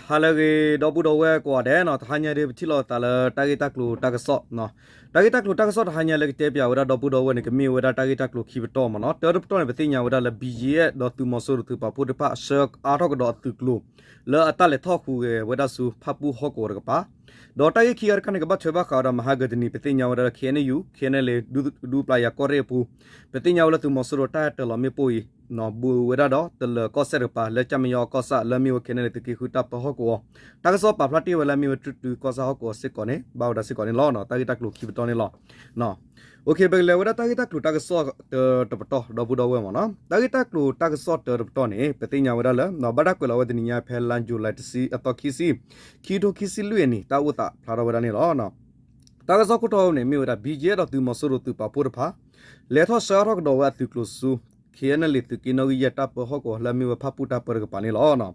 ဟါလၢအဂ့ၤ ဒီပုၢ်ဒီဝဲၢ်ကိးဂၤဒဲးနီၤ, တဟါညါဒ်ပထံၣ်လိာ်သးလၢတၢ်ဂ့ၢ်တၢ်ကျိၤတၢ်ကစီၣ်, တၢ်ဂ့ၢ်တၢ်ကျိၤတၢ်ကစီၣ်တဟါညါလၢကတဲပၠးဝဲဒၣ်ဒီပုၢ်ဒီဝဲၢ်န့ၣ် ကမ့ၢ်ဝဲဒၣ်တၢ်ဂ့ၢ်တၢ်ကျိၤခံပတီၢ်မ့ၢ်နီၤ. တၢတပတီၢ်န့ၣ် ပသ့ၣ်ညါဝဲဒၣ်လၢ ဘံၣ်ယဲၣ် ဒီးသုးမီၤစိရိၤသုးပာ်ဖှိၣ်သ့ၣ်တဖၣ် ဆှၢအါထီၣ်ကဒီးအသုးကျိၤ လၢအတၢ်လဲၤထီၣ်ဟူးဂဲၤဝဲဒၣ်ဆူဖၣ်ပူၣ်ဟီၣ်ကဝီၤတကပၤ, ဒီးတၢ်ဂ့ၢ်ခံဂၤတခါန့ၣ် ကဘၣ်ထွဲဘၣ်ဃးဝဲဒၣ်မဟါကတနံၤ ပသ့ၣ်ညါဝဲဒၣ်လၢ ခ့ၣ်အဲၣ်ယူၣ် ခ့ၣ်အဲၣ်ယူၣ် ဒူပျၤယၤကီၢ်ရ့ၣ်အပူၤ ပသ့ၣ်ညါဝဲလၢသုးမီၤစိရိၤတၢ်ဟဲတၢၤလီၤမ့ၣ်ပိၢ်အံၤ ဘူးဝဲဒၣ်ဒီးတလၢၤကီၢ်စဲၣ်တကပၤ လၢကၠၣ်မံယီကီၢ်ဆၣ် လၢအမ့ၢ်ဝဲခ့ၣ်အဲၣ်ယူၣ်သုးက့ဃုတၢ်ပၢဟီၣ်ကဝီၤ, တၢ်ကစီၣ်ပာ်ဖျါတ့ၢ်ဝဲလၢအမ့ၢ်ဝဲတြူၢ်တုကီၢ်ဆၣ်ဟီၣ်ကဝီၤစ့ၢ်ကီးန့ၣ် ဘၣ်ဝဲဒၣ်စ့ၢ်ကီးန့ၣ်လီၤ. တၢ်ဂ့ၢ်တၢ်ကျိၤခံပတီၢ်န့ၣ်လီၤ. ပကလဲၤဝဲဒၣ်တၢ်ဂ့ၢ်တၢ်ကျိၤတၢ်ကစီၣ်တပတီၢ်ဒီပုၢ်ဒီဝဲၢ်မ့ၢ်နီၤ. တၢ်ဂ့ၢ်တၢ်ကျိၤတၢ်ကစီၣ်တပတီၢ်န့ၣ် ပသ့ၣ်ညါဝဲဒၣ်လၢ ဘၣ်တၢ်ကွဲးလီၤဝဲတနံၤညါဖဲလါယူၤလံ တဆံအသီခံဆံ, ခံကထိခံဆံလွံၢ်အနံၣ် တၢ်အိၣ်သးဖျါထီၣ်ဝဲဒၣ်န့ၣ်လီၤ. တၢ်ကစီၣ်ခိၣ်တီန့ၣ်မ့ၢ်ဝဲဒၣ် ဘံၣ်ယဲၣ် ဒီးသုးမီၤစိရိၤသုးပာ်ဖှိၣ်တဖၣ် လဲၤထီၣ်ဆှၢအါထီၣ်ကဒီးဝဲအသုးကျိၤဆူ ခ့ၣ်အဲၣ်ယူၣ် သုးက့နီၣ်ဂံၢ်ယဲၢ်တၢ်ပၢဟီၣ်ကဝီၤ လၢအမ့ၢ်ဝဲဖၣ်ပူၣ်တၢ်ပၢတကပၤန့ၣ်လီၤ.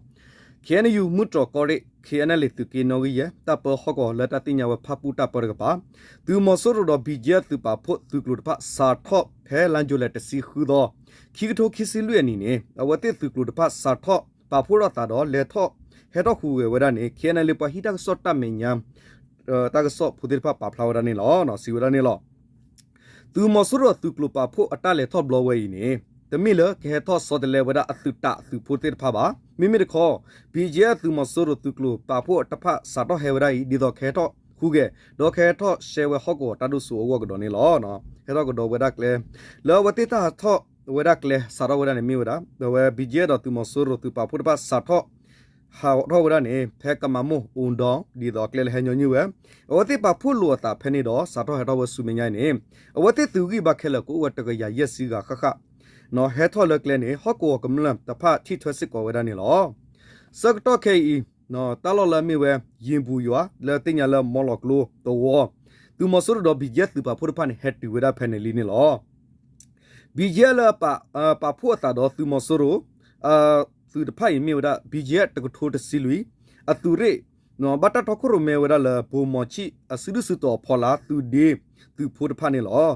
ခ့ၣ်အဲၣ်ယူၣ် မုၢ်တြီၤကီၢ်ရ့ၣ် ခ့ၣ်အဲၣ်ယူၣ် သုးက့နီၣ်ဂံၢ်ယဲၢ် တၢ်ပၢဟီၣ်ကဝီၤ လၢတၢ်သ့ၣ်ညါဝဲဖၣ်ပူၣ်တၢ်ပၢတကပၤ သုးမီၤစိရိၤဒီး ဘံၣ်ယဲၣ် သုးပာ်ဖှိၣ်သုးကျိၤတဖၣ် စးထီၣ်ဖဲလါယူၤလံတဆံဃုသီ ခံကထိခံဆံလွံၢ်အနံၣ်န့ၣ် အဝဲသ့ၣ်သုးကျိၤတဖၣ်စးထီၣ်ပာ်ဖှိၣ်ထီၣ်သးဒီး လဲၤထီၣ်ဟဲထီၣ်ဟူးဂဲၤဝဲဒၣ်န့ၣ် ခ့ၣ်အဲၣ်ယူၣ် ပှၤဟံးတၢ်ကစီၣ်တၢ်မဲာ်ညါ တၢ်ကစီၣ်ဖိသ့ၣ်တဖၣ်ပာ်ဖျါဝဲဒၣ်န့ၣ်လီၤ. စံးဝဲဒၣ်န့ၣ်လီၤ. သုးမီၤစိရိၤသုးကျိၤပာ်ဖှိၣ်အတၢ်လဲၤထီၣ်ဘျီဝဲအံၤန့ၣ် တမ့ၢ်လၢကဟဲထီၣ်ဆီတလဲဝဲဒၣ်အသုးတၢ်အသုးဖိသ့ၣ်တဖၣ်ဘၣ်. မ့မ့ၢ်တခီ ဘံၣ်ယဲၣ် သုးမီၤစိရိၤသုးကျိၤပာ်ဖှိၣ်တဖၣ်စးထီၣ်ဟဲဝဲဒၣ်အံၤ ဒ်သိးကဟဲထီၣ်ဟူးဂဲၤ ဒီးကဟဲထီၣ်ရှဲဝဲဟီၣ်ကဝီၤတၢ်ဒိၣ်စိအဂီၢ်ကဒီးန့ၣ်လီၤ. ဟဲထီၣ်ကဒီးဝဲဒၣ်ကျဲ လၢအဝဲသ့ၣ်တၢ်ဟးထီၣ်ဝဲဒၣ်ကျဲစးထီၣ်ဝဲဒၣ်န့ၣ်မ့ၢ်ဝဲဒၣ် အဝဲ ဘံၣ်ယဲၣ် ဒီးသုးမီၤစိရိၤသုးပာ်ဖှိၣ်တဖၣ်စးထီၣ် ဟးထီၣ်ဝဲဒၣ်န့ၣ် ဖဲကမၤမိၢ်အိၣ်ဒီး ဒ်သိးအကျဲလၢဟဲညီနုၢ်ဝဲ အဝဲသ့ၣ်ပာ်ဖှိၣ်လိာ်အသးဖဲန့ၣ်ဒီး စးထီၣ်ဟဲထီၣ်ဝဲဆူမဲာ်ညါအံၤန့ၣ် အဝဲသ့ၣ်သုးဂံၢ်ဘါခဲလၢာ်ကအိၣ်ဝဲတကယၤယဲၢ်ဆံဂၤဃၣ်ဃၣ် ဟဲထီၣ်လၢကျဲန့ၣ် ဟီၣ်ကဝီၤကမျၢၢ်တဖၣ်ထံၣ်ထွဲစ့ၢ်ကီးဝဲဒၣ်န့ၣ်လီၤ. ဆၢကတီၢ်ခဲအံၤ တၢ်လီၢ်လၢအမ့ၢ်ဝဲ ယ့ၣ်ဘူယွၤ လၢသ့ၣ်ညါလၢမီလီၤကျိသဝီ သုးမီၤစိရိၤဒီး ဘံၣ်ယဲၣ် သုးပာ်ဖှိၣ်တဖၣ်န့ၣ် ဟဲတုၤဝဲဒၣ်ဖဲန့ၣ်လံန့ၣ်လီၤ. ဘံၣ်ယဲၣ် လၢပာ်ဖှိၣ်အသးဒီးသုးမီၤစိရိၤ သုးတဖၣ်အံၤမ့ၢ်ဝဲဒၣ် ဘံၣ်ယဲၣ် တကထိတဆံလွံၢ် အသုးရ့ၣ် ဘၣ်တၢ်တီခိၣ်ရိၣ်မဲဝဲဒၣ်လၢ ဘိၣ်မီၤဆံၣ် အစုဒုၣ်စုတီၤအဖီလာ် သုးဒ့သုးဖိတဖၣ်န့ၣ်လီၤ.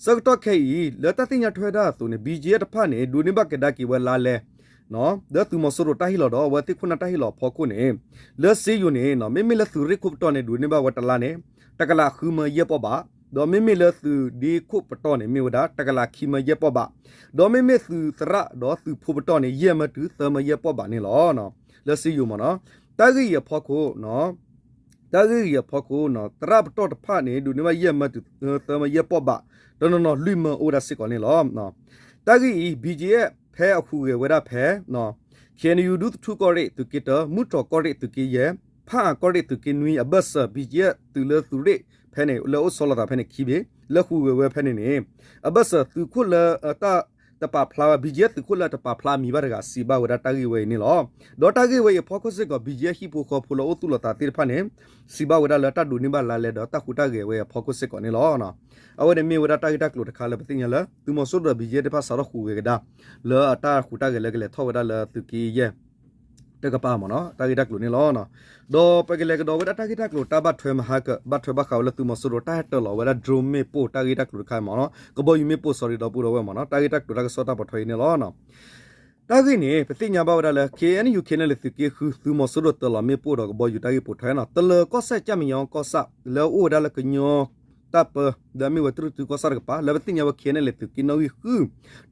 ဆၢကတီၢ်ခဲအံၤ လၢတၢ်သ့ၣ်ညါထွဲဒၣ်အသိးန့ၣ် ဘံၣ်ယဲၣ် တဖၣ်န့ၣ် ဒိးန့ၢ်ဘၣ်ကဒါက့ၤဝဲလါလဲ လၢသုးမီၤစိရိၤတၢ်ဟ့ၣ်လီၤဒီး အဝဲသ့ၣ်ခိၣ်နၢ်တၢ်ဟ့ၣ်လီၤအဖီခိၣ်န့ၣ် လၢစ့ယိၤန့ၣ် မ့မ့ၢ်လၢသုးရ့ၣ်ခိၣ်ပတီၢ်န့ၣ် ဒိးန့ၢ်ဘၣ်ဝဲတလါန့ၣ် တကလးဃုမၢယဲၢ်ပီၢ်ဘး, ဒီးမ့မ့ၢ်လၢသုးဒ့ခိၣ်ပတီၢ်န့ၣ် မ့ၢ်ဝဲဒၣ် တကလးခံမၢယဲၢ်ပီၢ်ဘး, ဒီးမ့မ့ၢ်သုးသရၣ်ဒီးသုးဖိပတီၢ်န့ၣ် ယဲၢ်မၢတုၤသၢမၢယဲၢ်ပီၢ်ဘးန့ၣ်လီၤ. လၢစ့ယိၤမ့ၢ်နီၤ, တၢ်ဂ့ၢ်အံၤအဖီခိၣ် တၢ်ဂ့ၢ်အံၤအဖီခိၣ် သရၣ်ပတီၢ်တဖၣ်န့ၣ် ဒိးန့ၢ်ဘၣ်ယဲၢ်မၢတုၤသၢမၢယဲၢ်ပီၢ်ဘး, တနီၤနီၤလွံၢ်မၢအိၣ်ဝဲဒၣ်စ့ၢ်ကီးန့ၣ်လီၤ. တၢ်ဂ့ၢ်အံၤ ဘံၣ်ယဲၣ် ဖဲအဟူးဂဲၤဝဲဒၣ်ဖဲ ခ့ၣ်အဲၣ်ယူၣ် ဒူသထူၣ်ကီၢ်ရ့ၣ် သုးက့တၢ မုၢ်တြီၤကီၢ်ရ့ၣ် သုးက့တၢ, ဖၣ်အၣ်ကီၢ်ရ့ၣ် သုးက့နွံ အဘၢၣ်စၢၤ ဘံၣ်ယဲၣ် သုးလၢသုးရ့ၣ်ဖဲန့ၣ် လၢအိၣ်ဆီလီၤသးဖဲန့ၣ်ခံဘ့ၣ် လၢဟူးဂဲၤဝဲဖဲန့ၣ်န့ၣ် အဘၢၣ်စၢၤသုးခိၣ်လၢ တပာ်ဖျါဝဲ ဘံၣ်ယဲၣ် သုးခိၣ်လၢတပာ်ဖျါအမံၤဘၣ်တဂၤ စံးဘၣ်ဝဲဒၣ်တၢ်ဂ့ၢ်ဝဲအံၤန့ၣ်လီၤ. ဒီးတၢ်ဂ့ၢ်ဝဲအံၤအဖီခိၣ်စ့ၢ်ကီး ဘံၣ်ယဲၣ် ဟံၣ်ဖိဃီဖိလၢအိၣ်သူၣ်လီၤသးသ့ၣ်တဖၣ်န့ၣ် စံးဘၣ်ဝဲဒၣ်လၢတၢ်ဒိးန့ၢ်ဘၣ်လါလဲဒီးတၢ်ဟူးတၢ်ဂဲၤဝဲအဖီခိၣ်စ့ၢ်ကီးန့ၣ်လီၤ. အဝဲန့ၣ်မ့ၢ်ဝဲဒၣ်တၢ်ဂ့ၢ်တၢ်ကျိၤတခါလၢပသ့ၣ်ညါလၢ သုးမီၤစိရိၤဒီး ဘံၣ်ယဲၣ် တဖၣ်စးထီၣ်ဟူးဂဲၤကဒါ လၢအတၢ်ဟူးတၢ်ဂဲၤလၢကလဲၤထီၣ်ဝဲဒၣ်လၢသုးက့ယဲၢ် တကပၤမ့ၢ်နီၤ တၢ်ဂ့ၢ်တၢ်ကျိၤန့ၣ်လီၤ. ဒီးပကလဲၤကဒီးဝဲဒၣ်တၢ်ဂ့ၢ်တၢ်ကျိၤတၢ်ဘၣ်ထွဲမဟါက ဘၣ်ထွဲဘၣ်ဃးဝဲလၢသုးမီၤစိရိၤတၢ်ဟဲတၢၤလီၤဝဲဒၣ် drone မ့ၣ်ပိၢ် တၢ်ဂ့ၢ်တၢ်ကျိၤတခါမ့ၢ်နီၤ ကဘီယူၤမ့ၣ်ပိၢ် sorry ဒီပုၢ်ဒီဝဲၢ်မ့ၢ်နီၤ တၢ်ဂ့ၢ်တၢ်ကျိၤတၢ်ကစီၣ်တၢ်ပိာ်ထွဲအံၤန့ၣ်လီၤ. တၢ်ဂ့ၢ်န့ၣ် ပသ့ၣ်ညါဘၣ်ဝဲဒၣ်လၢ ခ့ၣ်အဲၣ်ယူၣ် ခ့ၣ်အဲၣ်ယူၣ် သုးက့ဃု သုးမီၤစိရိၤတၢၤလီၤမ့ၣ်ပိၢ်ဒီးကဘီယူၤတၢ်ဂ့ၢ်ပိာ်ထွဲနီၤ တလၢၤကီၢ်စဲၣ် ကၠၣ်မဲာ်ညါကီၢ်ဆၣ် လၢအအိၣ်ဝဲဒၣ်လၢကညီတၢ်ပၢ လၢအမ့ၢ်ဝဲတြူၢ်တုကီၢ်ဆၣ်တကပၤ လၢပသ့ၣ်ညါဝဲ ခ့ၣ်အဲၣ်ယူၣ် သုးက့နီၣ်ဂံၢ်ဃု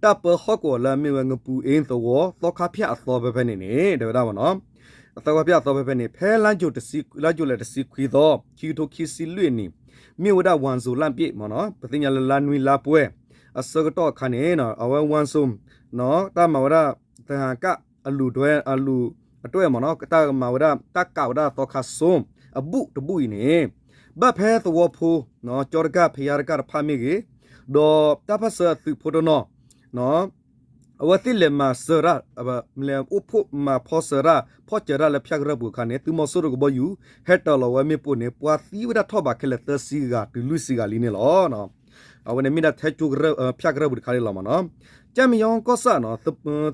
တၢ်ပၢဟီၣ်ကဝီၤလၢအမ့ၢ်ဝဲ ငပူၤအ့သဝီ သီခါဖၠၣ်အသီဖဲဖဲန့ၣ်န့ၣ် တဲဝဲဒၣ်မ့ၢ်နီၤ အသီခါဖၠၣ်အသီဖဲဖဲန့ၣ် ဖဲလါယူၤ လါယူၤလံတဆံခွံသီ ခံကထိခံဆံလွံၢ်အနံၣ် မ့ၢ်ဝဲဒၣ် ဝၣ်စိၤလၣ်ပ့ၣ်မ့ၢ်နီၤ ပသ့ၣ်ညါလၢလါနွံလါပှဲၤ အဆၢကတီၢ်အခါန့ၣ် အဝဲ ဝၣ်စိၤ တၢ်မၤဝဲဒၣ် သဟၣ်ကၣ်အလူၢ် အလူၢ်အတွဲၣ်မ့ၢ်နီၤ တၢ်မၤဝဲဒၣ် တၢ်ကးဝဲဒၣ်သီခါစိ အဘူၣ်တဘူၣ်အံၤန့ၣ် ဘၣ်ဖဲသဝီဖိ ကၠီတကၢ်ဖယါတကၢ်တဖၣ်မ့ၢ်ဂ့ၤ ဒီးတၢ်ပၢၢ်ဆၢသုးဖိတနီၤ အဝဲသ့ၣ်လဲၤမၤစၢၤတၢ် လဲၤအိၣ်ဖှိၣ်မၤဖီစၢၤတၢ် ဖီၣ်စၢၤတၢ်လၢဖၠၣ်ကရၢၢ်ပူၤအခါန့ၣ် သုးမီၤစိရိၤကဘီယူၤ ဟဲတၢၤလီၤဝဲမ့ၣ်ပိၢ်န့ၣ် ပှၤသံဝဲဒၣ်ထီၣ်ဘးခဲလၢာ်သၢဆံဂၤတုၤလွံၢ်ဆံဂၤလံန့ၣ်လီၤ. အဝဲန့ၣ်မ့ၢ်ဒၣ်ထဲကၠိကရၢၢ် ဖၠၣ်ကရၢၢ်ပူၤတခါန့ၣ်လီၤမ့ၢ်နီၤ. ကၠၣ်မဲာ်ညါကီၢ်ဆၣ်နီၤ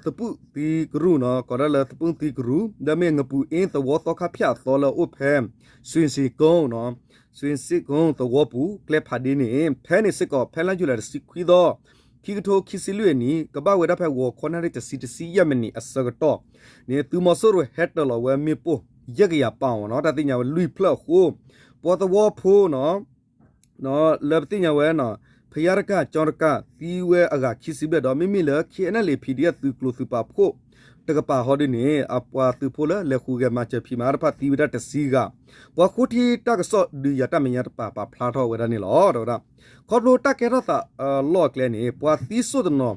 သပုၣ်သံကရူၢ်နီၤ ကိးဒၣ်လၢသပုၣ်သံကရူၢ် ဒီးမ့ၢ်ငပူၤအ့သဝီသီခါဖၠၣ်အသီလၢအအိၣ်ဖဲ စွ့ၤစ့ၣ်ကိ စွ့ၤစ့ၣ်ကိသဝီပူၤ ကျဲဖးဒ့န့ၣ် ဖဲန့ၣ်စ့ၢ်ကီး ဖဲလါယူၤလံတဆံခွံသီ ခံကထိခံဆံလွံၢ်အနံၣ် ကဘၣ်ဝဲဒၣ်ဖဲဂီၤခီနၣ်ရံၣ်တဆံ တဆံယဲၢ်မံးနံးအဆၢကတီၢ်န့ၣ် သုးမီၤစိရိၤဟဲတၢၤလီၤဝဲမ့ၣ်ပိၢ် ယဲၢ်ကယၤပီၣ်မ့ၢ်နီၤ တၢ်သ့ၣ်ညါဝဲလွံၢ်ဖျၢၣ်အဃိ ပှၤသဝီဖိနီၤ လၢပသ့ၣ်ညါဝဲနီၤ ဖယါတကၣ် ကၠီတကၣ် သံဝဲအဂၤခံဆံဘျဲၣ်ဒီး မ့မ့ၢ်လၢ ခ့ၣ်အဲၣ်ၣ်လ့ၣ် PDF သုးကျိၤသုးပာ်ဖှိၣ်တကပၤဟီဒ်န့ၣ် အပှၤသုးဖိလၢလဲၤဟူးဂဲၤမၤစၢၤဖံးမၤတဖၣ်သံဝဲဒၣ်တဆံဂၤ, ပှၤဃိထံတၢ်ကစီၣ်ဒုးယၤတၢ်မဲာ်ညါတကပၤ ပာ်ဖျါထီၣ်ဝဲဒၣ်န့ၣ်လီၤ. ဒီးဝဲဒၣ် ခီဖျိတၢ်ကဲထီၣ်သးအလီၢ်အကျဲန့ၣ် ပှၤသံစိၣ်တနီၤ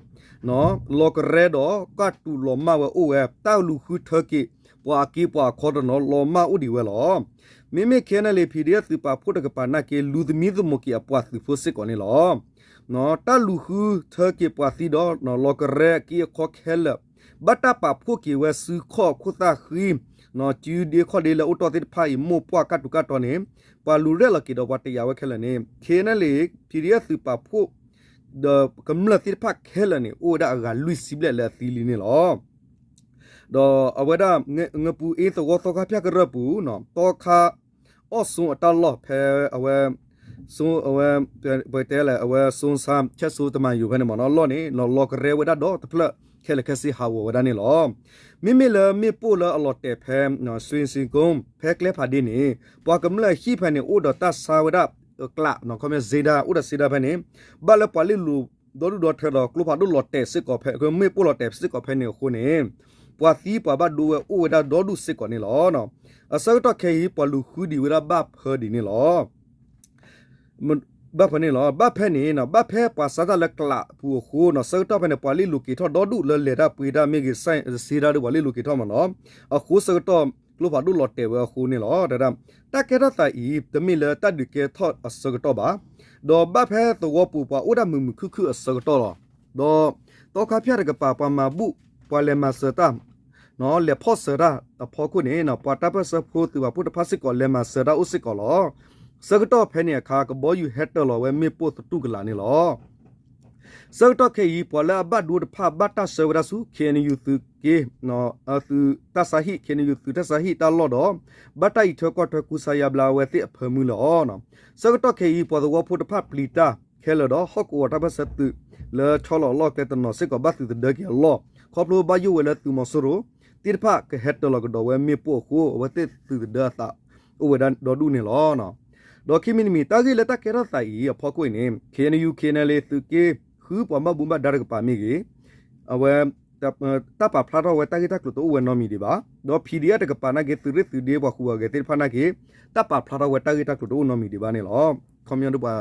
လီၤကရဲဒီးကၢ်တူာ်လီၤမၢ်ဝဲအိၣ်ဝဲ တၢ်လူၤဃုထၢက့ၤ ပှၤအက့ပှၤအခီတနီၤလီၤမၢ်အိၣ်ဒံးဝဲလီၤ. မ့မ့ၢ် ခ့ၣ်အဲၣ်ၣ်လ့ၣ် PDF သုးပာ်ဖှိၣ်တကပၤနာ်က့ လူၤသမံသမိးက့ၤအပှၤသုးဖိစ့ၢ်ကီးန့ၣ်လီၤ. တၢ်လူၤဃုထၢက့ၤပှၤသံဒီး လီၤကရဲအက့အခီခဲလၢာ် ဘၣ်တၢ်ပာ်ဖှိၣ်က့ၤဝဲစုခီၣ်ခိၣ်သၣ်ဃံ စုဒ့ခီၣ်ဒ့လၢအိၣ်တီၢ်သ့ၣ်တဖၣ်အံၤ မိၢ်ပှၢ်ကၢ်တူာ်ကၢ်တီၤန့ၣ် ပှၤလူၤရဲၣ်လီၤက့ၤဒီးပှၤတယာ်ဝဲခဲလၢာ်န့ၣ် ခ့ၣ်အဲၣ်ၣ်လ့ၣ် PDF သုးပာ်ဖှိၣ် ဒီးကမျၢၢ်သ့ၣ်တဖၣ်ခဲလၢာ်န့ၣ် အိၣ်ဝဲဒၣ်အဂၤလွံၢ်ဆံဘျဲၣ်လၢအသံလံန့ၣ်လီၤ. ဒီးအဝဲဒၣ် ငပူၤအ့သဝီသီခါဖၠၣ်ကရၢၢ်ပူၤ သီခါ အီၣ်စိအတၢ်လီၢ်ဖဲအဝဲ အဝဲ ပတဲလဲၣ် အဝဲစိဆါ ဆဲၣ်စိတမၤယိၤဖဲန့ၣ်မ့ၢ်နီၤ လီၢ်န့ၣ် လီၤကရဲဝဲဒၣ်ဒီးတဖျၢၣ် ခဲလၢာ်ခဲဆ့ဟးဂီၤဝဲဒၣ်န့ၣ်လီၤ. မ့မ့ၢ်လၢမ့ၣ်ပိၢ်လၢအလီၤတဲာ်ဖဲ စွ့ၣ်စ့ၣ်ကိ ဖဲကျဲဖးဒ့န့ၣ် ပှၤကမျၢၢ်ဟံၣ်ဖဲန့ၣ် အိၣ်ဒီးတၢ်ဆါဝဲဒၣ် ကျး ခီပညီ စ့ဒါ အိၣ်ဒီးစ့ဒါဖဲန့ၣ် ဘၣ်လၢပှၤလ့ၢ်လိၤဒီဒူၣ်ဒီထၢဒီးကျိဖးဒိၣ်လီၤတဲာ်စ့ၢ်ကီးဖဲ မ့ၣ်ပိၢ်လီၤတဲာ်စ့ၢ်ကီးဖဲန့ၣ်အဃိန့ၣ် ပှၤသံပှၤဘၣ်ဒိဝဲအိၣ်ဝဲဒၣ်ဒီဒူၣ်စ့ၢ်ကီးန့ၣ်လီၤ. အဆၢကတီၢ်ခဲအံၤ ပှၤလူၤဃုဒံးဝဲဒၣ်ဘၣ်ဖၢဒံးန့ၣ်လီၤ. ဘၣ်ဖဲန့ၣ်လီၤ. ဘၣ်ဖဲန့ၣ် ဘၣ်ဖဲပှၤဆါတၢ်လၢကျးပူၤအဃိနီၤ ဆၢကတီၢ်ဖဲန့ၣ် ပှၤလ့ၢ်လိၤက့ၤထီၣ်ဒီဒူၣ်လၢလဲၤတၢ်ပှ့ၤတၢ်မ့ၢ်ဂ့ၤ စ့ဒါဒီးပှၤလ့ၢ်လိၤက့ၤထီၣ်မ့ၢ်နီၤ အဃိဆၢကတီၢ် ကျိဖးဒိၣ်လီၤတဲာ်ဝဲအဃိန့ၣ်လီၤ. တၢ်ကဲထီၣ်သးအံၤ တမ့ၢ်လၢတၢ်ဒုးကဲထီၣ်အဆၢကတီၢ်ဘၣ်. ဒီးဘၣ်ဖဲသဝီပူၤပှၤအိၣ်ဒၣ်မုာ်မုာ်ခုၣ်ခုၣ်အဆၢကတီၢ်လီၤ. ဒီးသီခါဖၠၣ်တကပၤ ပှၤမၤဘူၣ် ပှၤလဲၤမၤစၢၤတၢ် လဲၤဖီၣ်စၢၤတၢ်အဖီခိၣ်န့ၣ် ပှၤတၢ်ပၢၢ်ဆၢဖိသုးပာ်ဖှိၣ်တဖၣ်စ့ၢ်ကီး လဲၤမၤစၢၤတၢ်အိၣ်စ့ၢ်ကီးလီၤ. ဆၢကတီၢ်ဖဲန့ၣ်အခါ ကဘီယူၤဟဲတၢၤလီၤဝဲမ့ၣ်ပိၢ်သတူၢ်ကလာ်န့ၣ်လီၤ. ဆၢကတီၢ်ခဲအံၤ ပှၤလၢအဘၣ်ဒိတဖၣ် ဘၣ်တၢ်ဆှၢဝဲဒၣ်ဆူ ခ့ၣ်အဲၣ်ယူၣ် သုးက့ သုးတၢ်ဆါဟံၣ် ခ့ၣ်အဲၣ်ယူၣ် သုးတၢ်ဆါဟံၣ်တၢ်လီၢ်ဒီး ဘၣ်တၢ်အံးထွဲကွၢ်ထွဲကူစါယါဘျါဝဲသ့ၣ်အဖၢမုၢ်လၢအီၤ. ဆၢကတီၢ်ခဲအံၤ ပှၤသဝီဖိတဖၣ်ပျံၤတၢ်ခဲလၢာ်ဒီး ဟီၣ်ကဝီၤတၢ်ပၢၢ်ဆၢသုးလၢဆီလီၤအလီၢ်ကျဲတနီၤစ့ၢ်ကီး ဘၣ်သုးသဒၢက့ၤအလီၢ် ခီဖျိဘၣ်ယိၣ်ဝဲလၢသုးမီၤစိရိၤသ့ၣ်တဖၣ်ကဟဲတၢၤလီၤကဒီးဝဲမ့ၣ်ပိၢ်အဃိ အဝဲသ့ၣ်သုးသဒၢအသးအိၣ်ဝဲဒၣ်ဒီဒူၣ်န့ၣ်လီၤ. ဒီးခံမံၤတမံၤ တၢ်ဂ့ၢ်လၢတၢ်ကဲထီၣ်သးအံၤအဖီခိၣ်အံၤန့ၣ် ခ့ၣ်အဲၣ်ယူၣ် ခ့ၣ်အဲၣ်ယူၣ် သုးက့ ဃုပှၤဘၣ်မူဘၣ်ဒါတကပၤမ့ၢ်ဂ့ၤ အဝဲ တၢ်ပာ်ဖျါထီၣ်ဝဲတၢ်ဂ့ၢ်တၢ်ကျိၤတအိၣ်ဝဲနီတမံၤဒံးဘၣ်. ဒီး PDF တကပၤနာ်က့ သုးရ့ၣ်သုးဒ့ပှၤဟူးဂဲၤသ့ၣ်တဖၣ်နာ်က့ တၢ်ပာ်ဖျါထီၣ်ဝဲတၢ်ဂ့ၢ်တၢ်ကျိၤတအိၣ်နီတမံၤဒံးဘၣ်န့ၣ်လီၤ. ခီပညီဒီးပှၤ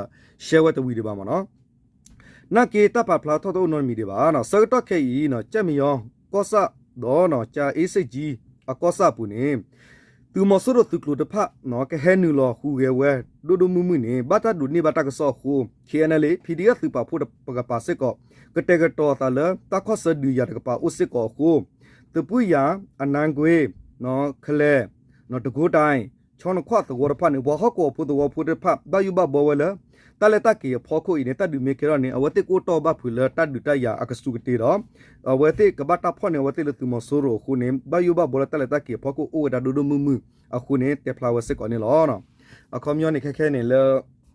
share ဝဲတဝံၤဒံးဘၣ်မ့ၢ်နီၤ. နာ်က့ တၢ်ပာ်ဖျါထီၣ်တအိၣ်နီတမံၤဒံးဘၣ်. ဆၢကတီၢ်ခဲအံၤ ကၠၣ်မံယီၤကီၢ်ဆၣ်ဒီး ကၠၣ်အ့စ့ၣ်ကၠံအကီၢ်ဆၣ်အပူၤန့ၣ် သုးမီၤစိရိၤသုးကျိၤတဖၣ် ကဟဲနုာ်လီၤဟူးဂဲၤဝဲ ဒိၣ်ဒိၣ်မုၢ်မုၢ်န့ၣ် ဘၣ်တၢ်ဒိးန့ၢ်ဘၣ်တၢ်ကစီၣ်အဃိ ခ့ၣ်အဲၣ်ယူၣ် PDF သုးပာ်ဖှိၣ်တကပၤစ့ၢ်ကီး ကတဲာ်ကတီၤအသးလၢ တၢ်ခီၣ်ဆၢဒုးယၤတကပၤအိၣ်စ့ၢ်ကီးအဃိ သပှၢ်ယၤ အနါကွ့ ခဲလဲၣ် တကိတၢ် ဆီနခွၣ်သဝီတဖၣ်န့ၣ် ပှၤဟီၣ်ကဝီၤဖိသဝီဖိသ့ၣ်တဖၣ် ဘၣ်ယိၣ်ဘၣ်ဘှီဝဲလၢ တၢ်လဲၤတၢ်က့ၤအဖီခိၣ်အံၤန့ၣ် တၢ်ဒုးမ့ၢ်ကဲထီၣ်န့ၣ် အဝဲသ့ၣ်ကအိၣ်တီၢ်ဘၣ်ဖုးလၢတၢ်ဒုးတၢ်ယၤအကဆူးကတ့ဒီး အဝဲသ့ၣ်ကဘၣ်တၢ်ဖီၣ်န့ၢ်အဝဲသ့ၣ်လၢသုးမီၤစိရိၤအဃိန့ၣ် ဘၣ်ယိၣ်ဘၣ်ဘှီလၢတၢ်လဲၤတၢ်က့ၤအဖီခိၣ်အိၣ်ဝဲဒၣ်ဒိၣ်ဒိၣ်မုၢ်မုၢ်အဃိန့ၣ် တဲဖျါဝဲစ့ၢ်ကီးန့ၣ်လီၤ. အခီပညီန့ၣ် ခဲခဲန့ၣ်လၢ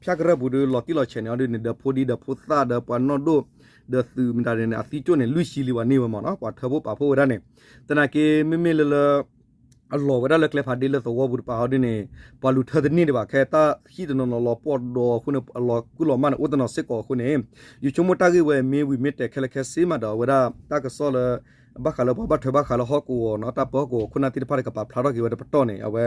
ဖၠၣ်ကရၢၢ်ပူၤဒီး လီၤတံၢ်လီၤဆဲးန့ၣ်အီၤဒ်န့ၣ် ဒီးဖိဒံဒီးဖိသၣ်ဒီးပှၤနီၢ်ဒိၣ် ဒီးသုးမတၤန့ၣ် အသံကၠိၣ်န့ၣ် လွံၢ်ဆံလံပှၤန့ၢ်ဝဲမ့ၢ်နီၤ ပှၤထၢဖှိၣ်ပာ်ဖှိၣ်ဝဲဒၣ်န့ၣ် သနာ်က့ မ့မ့ၢ်လၢလၢ အလီၤဝဲဒၣ်လၢကျဲဖးဒ့လၢသဝီပူၤတပၤအီၤဒ်န့ၣ် ပှၤလူၤထၢတန့ၢ်ဒံးဘၣ် ခဲတၢ်ဟံၣ်တနီၤနီၤလီၤပှီၢ်ဒီးအဃိန့ၣ် အလီၤကူၣ်လီၤမၢ်န့ၣ် အိၣ်တနီၤစ့ၢ်ကီးအဃိန့ၣ် ယဆိကမိၣ်တၢ်ဂ့ၢ်ဝဲမ့ၢ်ဝံၤမ့ၢ်တဲာ်ခဲလၢာ်ခဲဆ့မးဒီး အဝဲဒၣ်တၢ်ကစီၣ်လၢ ဘၣ်ဃးလၢပှၤဘၣ်ထွဲဘၣ်ဃးလၢဟီၣ်ကဝီၤနီၤ တၢ်ပၢဟီၣ်ကဝီၤခိၣ်နၢ်သ့ၣ်တဖၣ်တကပၤဖျါထီၣ်က့ၤဝဲတပတီၢ်န့ၣ် အဝဲ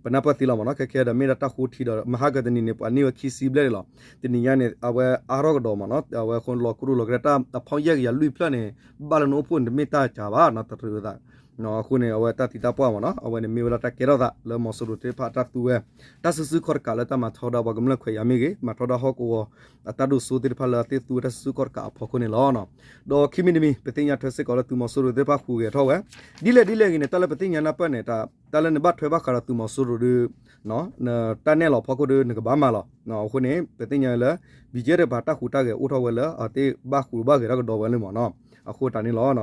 ပနၢ်ပၢၢ်သ့လီၤမ့ၢ်နီၤ ခဲခဲဒီးမ့ၢ်ဒၣ်တၢ်ဃိထံဒီး မဟါကတနံၤန့ၣ် ပှၤန့ၢ်ဝဲခံဆံဘျဲၣ်န့ၣ်လီၤ. တနံၤညါန့ၣ် အဝဲအါထီၣ်ကဒီးမ့ၢ်နီၤ အဝဲအဃိလီၤကရူၢ်လီၤကရၢတၢ်အဖီၣ်ယဲၢ်ကယၤလွံၢ်ဖျၢၣ်န့ၣ် ဘၣ်လၢနအိၣ်ဖှိၣ်န့ၣ် တမ့ၢ်တၢ်ကၤဘၣ်နီၤ တရံးဝဲသး အဃိန့ၣ် အဝဲတၢ်သံတၢ်ပှၢ်မ့ၢ်နီၤ အဝဲန့ၣ်မ့ၢ်ဝဲဒၣ်တၢ်ကဲထီၣ်သးလၢမီၤစိရိၤသ့ၣ်တဖၣ်တၢ်သူဝဲ တၢ်စုဆူၣ်ခီၣ်တကးလၢတၢ်မၤထီဒါပှၤကမျၢၢ်ခွဲးယာ်မ့ၢ်ဂ့ၤ မၤထီဒါဟီၣ်ကဝီၤအတၢ်ဒိၣ်စိသ့ၣ်တဖၣ်လၢအသ့ၣ်သူဝဲတၢ်စုဆူၣ်ခီၣ်တကးအဖီခိၣ်န့ၣ်လီၤ. ဒီးခံမံၤတမံၤ ပသ့ၣ်ညါထွဲစ့ၢ်ကီးလၢသုးမီၤစိရိၤသ့ၣ်တဖၣ်ဟူးဂဲၤထီၣ်ဝဲ ဒ်လဲၣ်ဒ်လဲၣ်ဂ့ၤန့ၣ် တၢ်လၢပသ့ၣ်ညါနၢ်ပၢၢ်န့ၣ် တၢ်လၢနဘၣ်ထွဲဘၣ်ဃးဒီးသုးမီၤစိရိၤဒီး တၢ်နဲၣ်လီၤဖီခိၣ်ဒီးနကဘၣ်မၤလီၤ. အဃိန့ၣ် ပသ့ၣ်ညါလၢ ဘံၣ်ကၠဲတကပၤတၢ်ဟူးတၢ်ဂဲၤအိၣ်ထီၣ်ဝဲလၢ အသ့ၣ်ဘၣ်ဟူးဘၣ်ဂဲၤထီၣ်ကဒီးဝဲလံမ့ၢ်နီၤ အဃိတၢ်န့ၣ်လီၤ.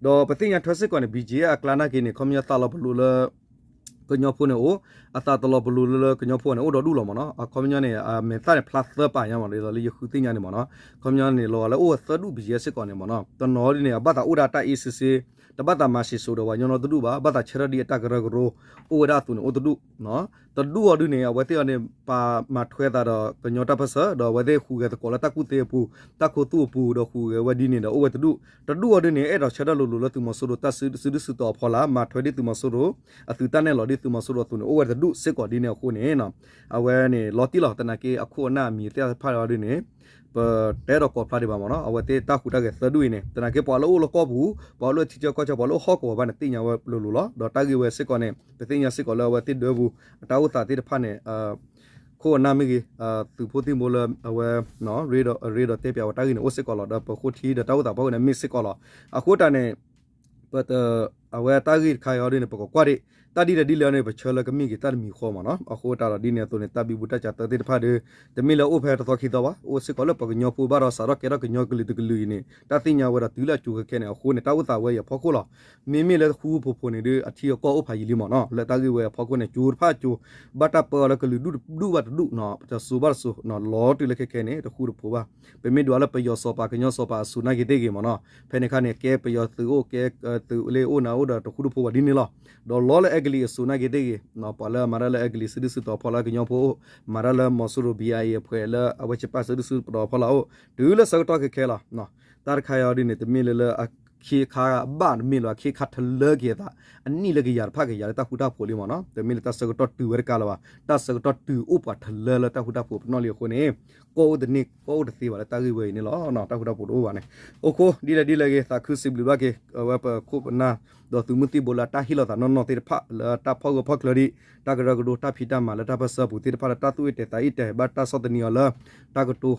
ဒီးပသ့ၣ်ညါထွဲစ့ၢ်ကီးန့ၣ် ဘံၣ်ကၠဲအကျါ နာ်က့န့ၣ် ခီပညီသးလီၤပလိာ်လၢ ကညီဖိန့ၣ်အိၣ်, အသးတလီၤပလိာ်လၢကညီဖိန့ၣ် အိၣ်ဒီဒူၣ်လီၤမ့ၢ်နီၤ. အခီပညီန့ၣ် မဲာ်သၣ်န့ၣ်ဖျါသၢပၤညါမ့ၢ်နီၤ, ဒ်သိးလၢယဃုသ့ၣ်ညါန့ၣ်မ့ၢ်နီၤ. အခီပညီန့ၣ် လီၤဂာ်လၢအိၣ်ဝဲသၢဒူၣ်ပယဲၢ်စ့ၢ်ကီးန့ၣ်မ့ၢ်နီၤ. တနီၤဒ်န့ၣ် အဘၣ်သးအိၣ်ဒၣ်တၢ်အ့စ့စ့, တဘၣ်သးမၤစံၣ်စိၤဒီးပှၤကညီနီတဒူၣ်ဘၣ်, ဘၣ်သးဆၢထၢၣ်ဒ်အတၢ်ကရၢကရိ အိၣ်ဝဲဒၣ်အသိးန့ၣ် အိၣ်တဒူၣ် တဒူၣ်အီၤဒုန့ၣ် အဝဲသ့ၣ်အီၤန့ၣ် ပာ်မၤထွဲသးဒီးကညီတၢ်ပၢၢ်ဆၢ ဒီးအဝဲသ့ၣ်ဟူးဂဲၤသကိးလၢတၢ်ကူၣ်သ့အပူၤ, တၢ်ခူသူၣ်အပူၤ ဒီးဟူးဂဲၤဝဲဒ်န့ၣ်ဒီးအိၣ်ဝဲတဒူၣ်. တဒူၣ်အီၤဒုန့ၣ် အဲၣ်ဒိးဆၢထၢၣ်လိၤလိၤလၢသုးမီၤစိရိၤတၢ်စုဒုၣ်စုတီၤအဖီလာ်, မၤထွဲဒ်သုးမီၤစိရိၤ အသုးတၢ်နဲၣ်လီၤဒ်သုးမီၤစိရိၤအသိးန့ၣ် အိၣ်ဝဲတဒူၣ်စ့ၢ်ကီးဒ်န့ၣ်အဃိန့ၣ် အဝဲန့ၣ်လီၤတံၢ်လီၤ. သနာ်က့အခိၣ်အနၢ်အမံၤသ့ၣ်တဖၣ်အီၤဒုန့ၣ် ပတဲဒီးကိးဖျါဒံးဘၣ်မ့ၢ်နီၤ. အဝဲသ့ၣ်တၢ်ဟူးတၢ်ဂဲၤသၢဒူၣ်အံၤန့ၣ် သနာ်က့ပှၤလၢအိၣ်လၢကီၢ်ပူၤ, ပှၤလၢထံဆၢကီၢ်ဆၢ, ပှၤလၢဟီၣ်ကဝီၤဘၣ်န့ၣ် သ့ၣ်ညါဝဲလိၤလိၤလီၤ. ဒီးတၢ်ဂ့ၢ်ဝဲစ့ၢ်ကီးန့ၣ် ပသ့ၣ်ညါစ့ၢ်ကီးလၢအဝဲသ့ၣ်ဒၢပူၤ အတၢ်အိၣ်သးသ့ၣ်တဖၣ်န့ၣ် ခိၣ်အနၢ်မ့ၢ်ဂ့ၤ, သုးဖိသံၣ်ဘိလၢအဝဲ ရ့ဒီးတဲပၠးဝဲတၢ်ဂ့ၢ်န့ၣ် အိၣ်စ့ၢ်ကီးလီၤ. ဒီးပဃိထံဒီးတၢ်အိၣ်သးဖီခိၣ်န့ၣ် မ့ၢ်စ့ၢ်ကီးလီၤ. အဃိတၢ်န့ၣ် ပ အဝဲတၢ်ဂ့ၢ်တခါအံၤအီၤဒုန့ၣ် ပကကွၢ်ဒံး တၢ်ဒ်လဲၣ်ဒ်လဲၣ်န့ၣ် ပဆၢလၢကမ့ၢ်က့ၤတၢ်တမံၤဃီမ့ၢ်နီၤ. အဃိတၢ်ဒီးဒ်န့ၣ်အသိးန့ၣ် တၢ်ဘံဘူတၢ်စးသၢသ့ၣ်တဖၣ်ဒီး တမ့ၢ်လၢအိၣ်ဖဲတသီခံသီဘၣ်, အိၣ်စ့ၢ်ကီးလၢပှၤကညီဖိဘၣ်ဒီးစးထီၣ်ကဲထီၣ်ကညီကလုာ်တကလုာ်အံၤန့ၣ် တၢ်သ့ၣ်ညါဝဲဒီးတုၤလၢအကၠိခဲခဲန့ၣ် အဃိန့ၣ် တၢ်အိၣ်သးဝဲအံၤအဖီခိၣ်လီၤ. မ့မ့ၢ်လၢဃူဖိးဖိးန့ၣ်ဒီး အထံအကီၢ်အိၣ်ဖးယံာ်လံမ့ၢ်နီၤ. လၢတၢ်ဂ့ၢ်ဝဲအဖီခိၣ်န့ၣ် ကၠိတဖၣ်ကၠိ ဘၣ်တၢ်ပၢအီၤလၢကလုာ်ဒူၣ်တဒူၣ်ဘၣ်တဒူၣ်နီၤ, တစိၤဘၣ်တစိၤ လီၤတုၤလၢခဲခဲန့ၣ် တဃူတဖိးဘၣ်. ပမ့ၢ်ဒွးလၢပယီၤစီၤပၤကညီစီၤပၤအစိၤနာ်က့သ့ၣ်ဂ့ၤမ့ၢ်နီၤ, ဖဲန့ၣ်အခါန့ၣ် ကဲပယီၤသုးအိၣ် ကဲသုးလ့အိၣ်နၤအိၣ်ဒီးတဃူတဖိးဘၣ်ဒ်န့ၣ်လီၤ. ဒီးလီၤလၢအဲကလံးအစိၤနာ်က့သ့ၣ်ဂ့ၤ, ပှၤလၢအမၤတၢ်လၢအဲကလံးစုဒုၣ်စုတီၤဖီလာ်ကညီဖိအိၣ်, မၤတၢ်လၢမီၤစိရိၤ ဘံအါအံၤ အဖှဲးလၢအဝဲကၠ့ပၣ်စုဒုၣ်စုတီၤဖီလာ်အိၣ်, တုၤလၢဆၢကတီၢ်ခဲခဲလီၤ. တၢ်တခါအံၤအီၤဒ်န့ၣ် တမ့ၢ်လၢလၢအခ့အခါဘၣ်တမ့ၢ်လၢၤဘၣ်, အခ့အခါထလၢက့ၤအသး အနံၣ်လၢကယၤတဖၣ်ကယၤလၢတၢ်ဃူတၢ်ဖိးလံမ့ၢ်နီၤ. တမ့ၢ်လၢတၢ်ဆၢကတီၢ်တုၤဝဲတကးလၢၤဘၣ်, တၢ်ဆၢကတီၢ်တုၤအိၣ်ပှၤထလၢလၢတၢ်ဃူတၢ်ဖိးပနီၣ်လံအဃိန့ၣ် ကီၢ်အိၣ်တန့ၢ် ကီၢ်အိၣ်တသ့ဘၣ်လၢတၢ်ဂ့ၢ်ဝဲအံၤန့ၣ်လီၤ. တၢ်ဃူတၢ်ဖိးတအိၣ်ဘၣ်န့ၣ်. အိၣ်ခိး ဒ်လဲၣ်ဒ်လဲၣ်ဂ့ၤ သးခုစံးဘျုးဘၣ်က့ၤ အဝဲပခိၣ်ပနၢ် ဒီးသုးမုၢ်သံၣ်ဘိလၢတၢ်ဟ့ၣ်လီၤသးနီၢ်နီၢ်သ့ၣ်တဖၣ်လၢတၢ်ဖီၣ်ဂၢၢ်ဖီၣ်ကျၢၤဒံး တၢ်ကရၢကရိတၢ်ဖံးတၢ်မၤလၢတၢ်ပၢၢ်ဆၢအပူၤသ့ၣ်တဖၣ်လၢတၢ်သူၣ်အ့ၣ်တဲာ်သးအ့ၣ်တဲာ် ဘၣ်တၢ်ဆီၣ်သနံးအီၤလၢ တၢ်ကတိၤကလုာ်ကလုာ် တၢ်ကတိၤအ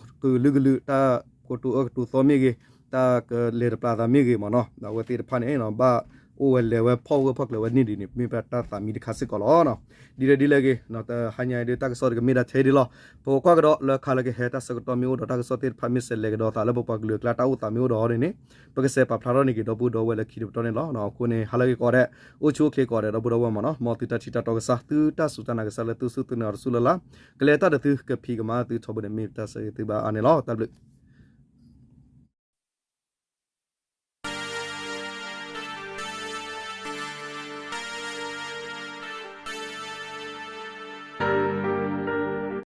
ၢကတိၤသီမ့ၢ်ဂ့ၤ, တၢ်ကလဲၤတပျးသးမ့ၢ်ဂ့ၤမ့ၢ်နီၤ, အဝဲသ့ၣ်တဖၣ်န့ၣ် ဘၣ်အိၣ်ဝဲလဲၤဝဲဖီၣ်ဂၢၢ်ဖီၣ်ကျၢၤဝဲန့ၣ်ဒ်န့ၣ် မ့ၢ်ပတၢ်သးမံတခါစ့ၢ်ကီးလီၤ. ဒ်လဲၣ်ဒ်လဲၣ်ဂ့ၤ တဟါညါအံၤဒ်တၢ်ကစီၣ်တကမ့ၢ်ဒၣ်ထဲဒ်လီၤ. ပကကွၢ်ကဒီးလၢခါလၢကဟဲတၢ်ဆၢကတီၢ်မ့ၢ်အိၣ်ဒီးတၢ်ကစီၣ်သ့ၣ်တဖၣ်မ့ၢ်စဲးလဲၤကဒီးသးလၢပပှၤကလုာ်အကျါတၢ်အိၣ်သးမ့ၢ်အိၣ်ဒီးအီၤန့ၣ်န့ၣ် ပကစဲးပာ်ဖျါထီၣ်န့ၢ်က့ၤဒီပုၢ်ဒီဝဲၢ်လၢခံတပတီၢ်န့ၣ်လီၤ. အဃိန့ၣ် ဟါလၢအဂ့ၤကိးဂၤဒဲး အိၣ်ဆူၣ်အိၣ်ချ့ကိးဂၤဒဲးဒီပုၢ်ဒီဝဲၢ်မ့ၢ်နီၤ, မ်သုတၢ်ထံၣ်တၢ်တီကစၢ် သုတၢ်စူၢ်တၢ်နာ်ကစၢ်လၢသုစူၢ်သုနာ်တစူၢ်လၢ်လၢ် ကလဲၤတၢ်ဒီးသုကဖံးကမၤသုထီဘိန့ၣ် မ့ၢ်ပတၢ်ဆၢဂ့ၤသုဘၣ်အါန့ၣ်လီၤ. တၢ်ဘျုး